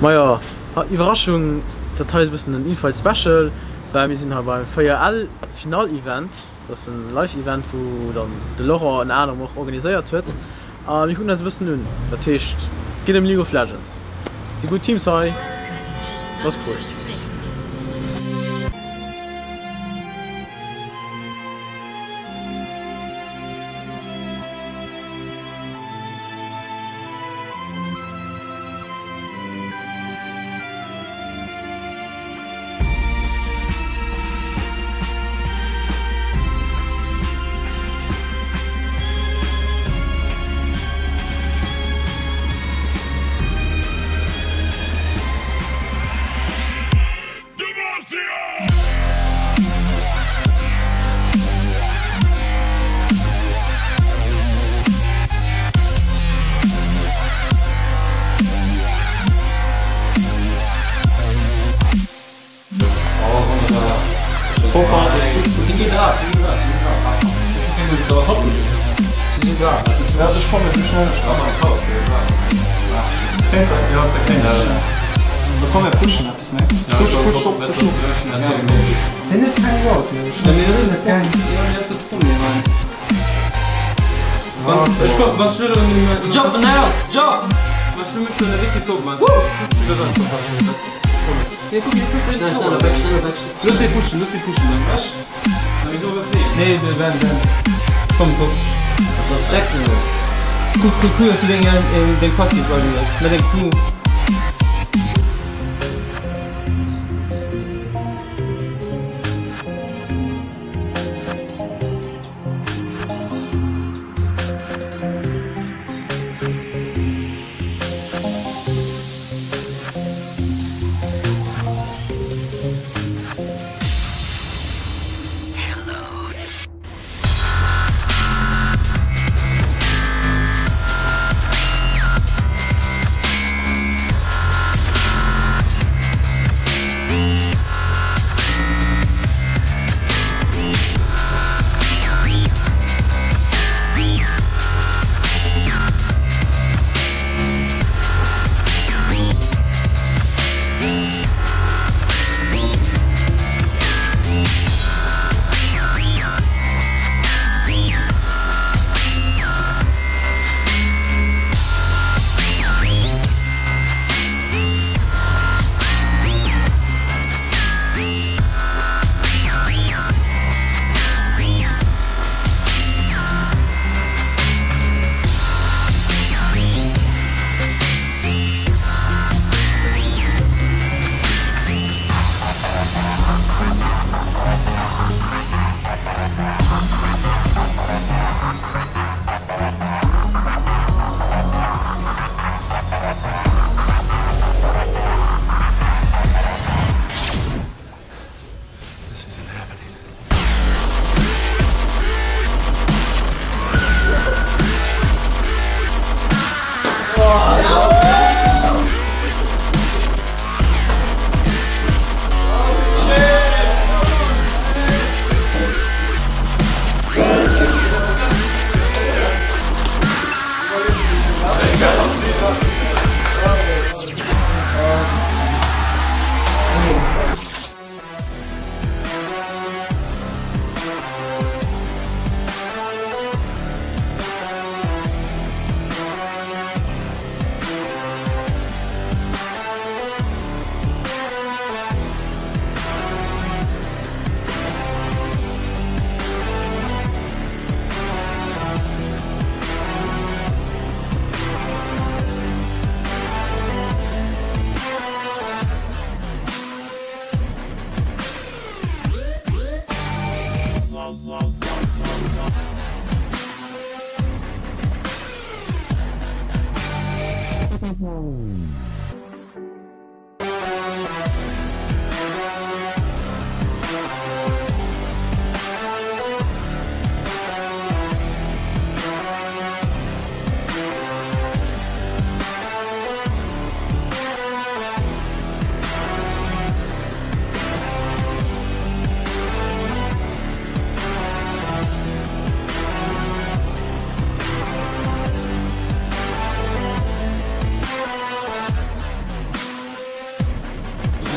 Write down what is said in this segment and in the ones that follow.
Majo, Iwwerraschung, dat hei ass e bëssen en Infight Special, well mir sinn hei beim 4L Final Event. Dat ass en Live Event wou dann de Laurent ënner anerem och organiséiert huet a mir kucken eis e bëssen un. Dat heescht geet ëm League of Legends. Et si gutt Teams hei, dat ass cool.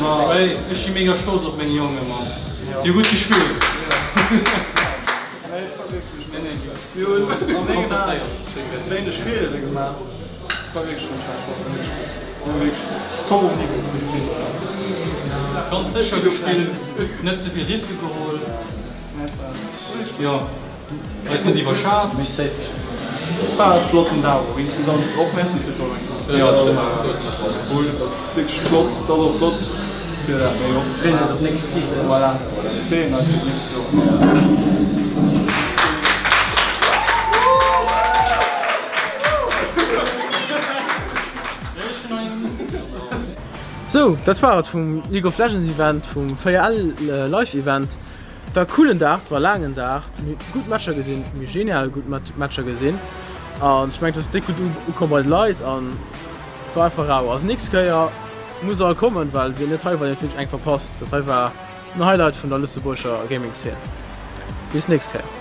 Hey, ech si mega stolz op meng Jongen, Mann. Si hu gutt gespillt. Mir hunn a mengen Aen wéineg Feelere gemaach. Et war wierklech net schlecht, was mir gespillt hunn. Mir hu wierklech top um Niveau gespillt. Ganz sécher gespillt, net ze vill Riske geholl. Jo, eis net iwwerschat. Méi safe gespillt. War e flotten Dag och insgesamt. Och Merci fir d'Organisatioun. Cool, et ass wierklech flott. Et ass och flott fir dat méi oft. Freeën eis op d'nächst Season. Voilà, freeën eis fir d'nächst Joer. Sou, dat war et vum League of Legends Event, vum 4L Live Event. War e coolen Dag, war e laangen Dag, mir hu gutt Matcher gesinn, mir hu genial gutt Matcher gesinn an ech mengen et ass déck gutt ukomm bei de Leit an et war einfach rau. Also nächst Kéier muss all kommen, well wien net hei war, deen huet wierklech eng verpasst. Dat hei war den Highlight vun der lëtzebuergescher Gaming Zeen. Bis nächst Kéier.